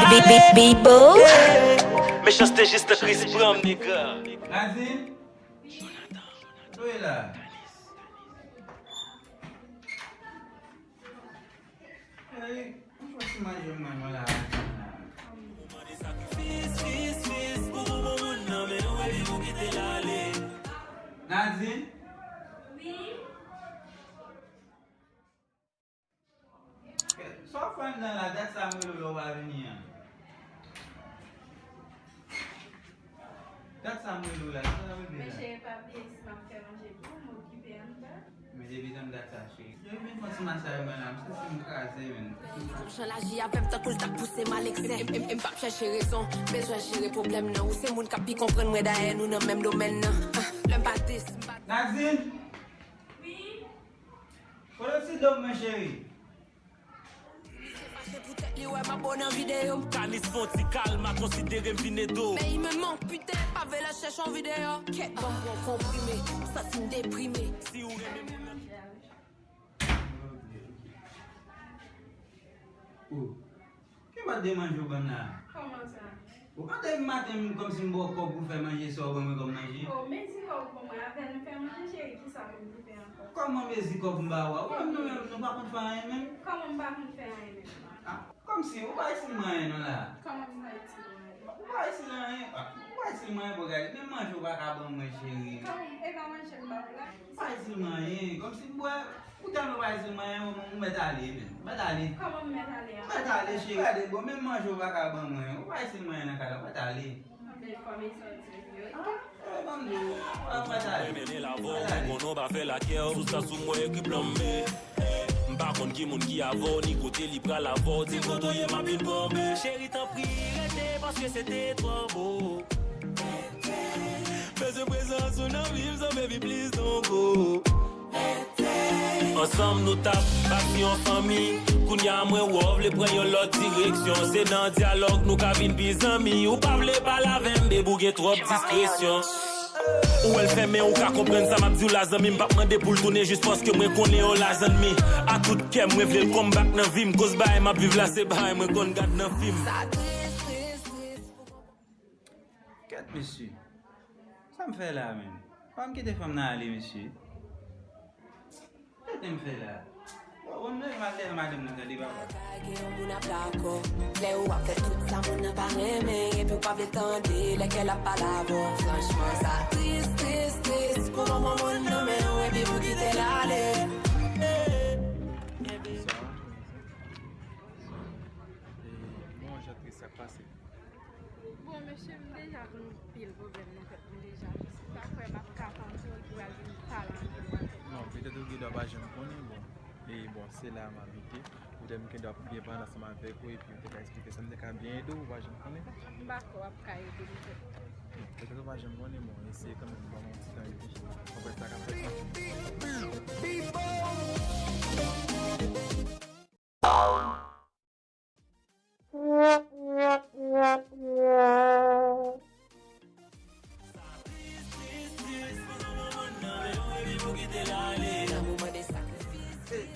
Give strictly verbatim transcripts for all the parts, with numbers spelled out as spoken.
Bibo. Mechanste jis nan Chris Brown, nigga. Nadine? Chloé la. Hey, mwen fè ti manje mwen, mwen la. Nadine? Wi? Sa w fè anndan la, dat sa m rele w la, w pa vini an. Dat sa m rele w la, sa w rele la? Men cheri, pa bliye si m ap fè manje pou ou, m okipe anndan. Men depi tann dat sa, cheri. Cheri, vin pran ti masaj mwen la, m santi m kraze, menn. Jan l aji avè m tankou l t ap pouse m a leksè. M, m, m p ap chèche rezon, bezwen jere pwoblèm nan. Ou se moun k ap pi konprann mwen, dayè nou nan menm domèn nan. Ah, lè m pa dis, m pa Nadine! Wi? Kote ti dlo m, men cheri? Misye fache pou tèt li wè m ap bo nan videyo. Kanis fè yon ti kalm, a konsidere m vin ede w. Men li menm yon piten, pa vle lòt chèche yon videyo. Kèt, ban m pran yon konprime, m santi m deprime. Si ou renmen moun nan. Oh. Ki mòd de manje w ban m la? Kòman sa? Ou pa depi maten m kòmsi m ba w kòb pou fè manje sa w ban mwen kòm manje? O, mezi kòb pou mwen avè l m fè manje, cheri, kisa pou m te fè ankò? Kòman mezi kòb m ba w a? Ou menm nou menm nou pa konn fè anyen menm? Kòman m pa konn fè anyen menm? Ah, kòmsi ou pa estil mwen anyen non la. Kòman m pa estil mwen anyen? Ou pa estil anyen, ah, ou pa estil mwen anyen, bò gade, menm manje ou pa ka ban mwen, cheri. Kòman, e pa manje m ba w la? Ou pa estil mwen anyen, kòmsi m bwè. Ou tèlman pa estil mwen anyen, ou, ou mèt ale, menm. Ou mèt ale. Kòman m mèt ale a? Ou mèt ale, cheri. Gade, bon, menm manje ou pa ka ban mwen. Ou pa estil mwen anyen nan kay la, ou mèt ale. Anben, kòm e sòti, wi, oke. Ah, eh, ban m di w, ou mèt ale. Mwen mennen l avè w, mwen konnen w pa fè lakè w. Sou sa sou mwen ekri plan m, men, eh, m pa konn ki moun ki avè w, ni kote li pral avè w. Di kote w ye, m ap vin pran w, men. Cheri, tanpri, rete, paske se te twò bo. Bezwen prezans ou nan vi m, so baby, please don't go. Ansanm nou t ap bati yon fanmi. Kounye a mwen wè w vle pran yon lòt direksyon. Se nan dyalòg nou ka vin pi zanmi. Ou pa vle pale avè m, baby, ou gen twòp diskresyon. Ou wè l fèmen, ou ka konprann sa m ap di w la, zanmi. M p ap mande pou l tounen jis paske mwen konnen w la, zanmi. A tout kè m, mwen vle l come back nan vi m. Koz bagay m ap viv la, se bagay mwen konn gad nan fim. Kèt, mesye. Sa m fè la menm? Fò m kite fanm nan ale, mesye. Kèt, m fè la. Bon, bon, m leve m al dèyè madanm nan, tande, papa. Gen yon moun ap dakò. Lè ou ap fè tout sa moun nan pa renmen, epi ou pa vle tande lè kè l ap pale avè w. Franchman, sa tris, tris, tris. Pou bon, bon moun nan men w, epi pou kite l ale. Bonswa. Bonswa. E, bon, jan tris sa k pase? Bon, mesye, m deja konn anpil pwoblèm nan tèt mwen deja. Jis pa kwè m ap ka tann ou epi w al vin pale anpil nan tèt mwen. Non, petèt ou gen dwa pa janm konnen, bon. E bon, se la m abite. Petèt m gen dwa pou byen pale ansanm avèk ou epi m te ka eksplike sa, m te ka byen ede w, ou pa janm konnen. M pa kwè w ap ka ede m tèt. Non, petèt ou pa janm konnen, bon, eseye kanmenm, ban m yon ti tan epi w ap wè sa k ap fèt.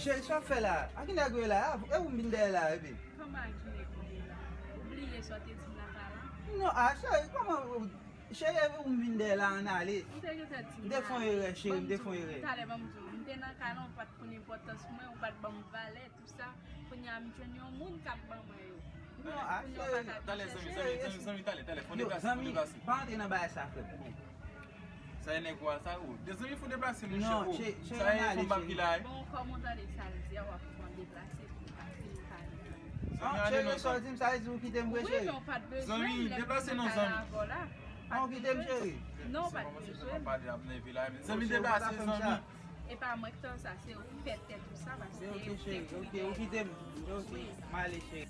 Cheri, sa w ap fè la? A ki nèg ou ye la? E ou m vin dèyè la, epi? Kòman a ki nèg ou ye la? Ou bliye sa w te di m nan pa la? Non, a, cheri, kòman, cheri, e ou m vin dèyè la, ann ale. Ou te gentan di m. M te fè yon erè, cheri, m te fè yon erè. Talè ban m di w, m te nan kay la, ou pa t konn enpòtans mwen, ou pa t ban m valè. Sa, kounye a m jwenn yon moun k ap ban mwen yo. Non, a, cheri. Talè, zanmi, zanmi, zanmi, zanmi, talè, talè, fò deplase, fò deplase. Pa antre nan bagay sa, frè m. Sa e nèg ou a, sa ou. De zanmi, fò deplase, monchè. Non, cheri, ann ale, cheri. Sa e fanm pa ki la, wi. Bon, kòman w tande sa l di a, w ap fè m deplase pou m pa vin pale. Non, cheri, sa w di m, sa vle di ou kite m vre, cheri? Wi, men w pa t bezwen m lè m te nan kay la avè w la. Non, kite m, cheri. Non, w pa t bezwen m. Zanmi, deplase, zanmi. E pa mwen k tan sa, se ou k fè tèt ou sa, paske se ou k te kouri dèyè. Ok, cheri, ok, ou kite m. Ok, m ale, cheri.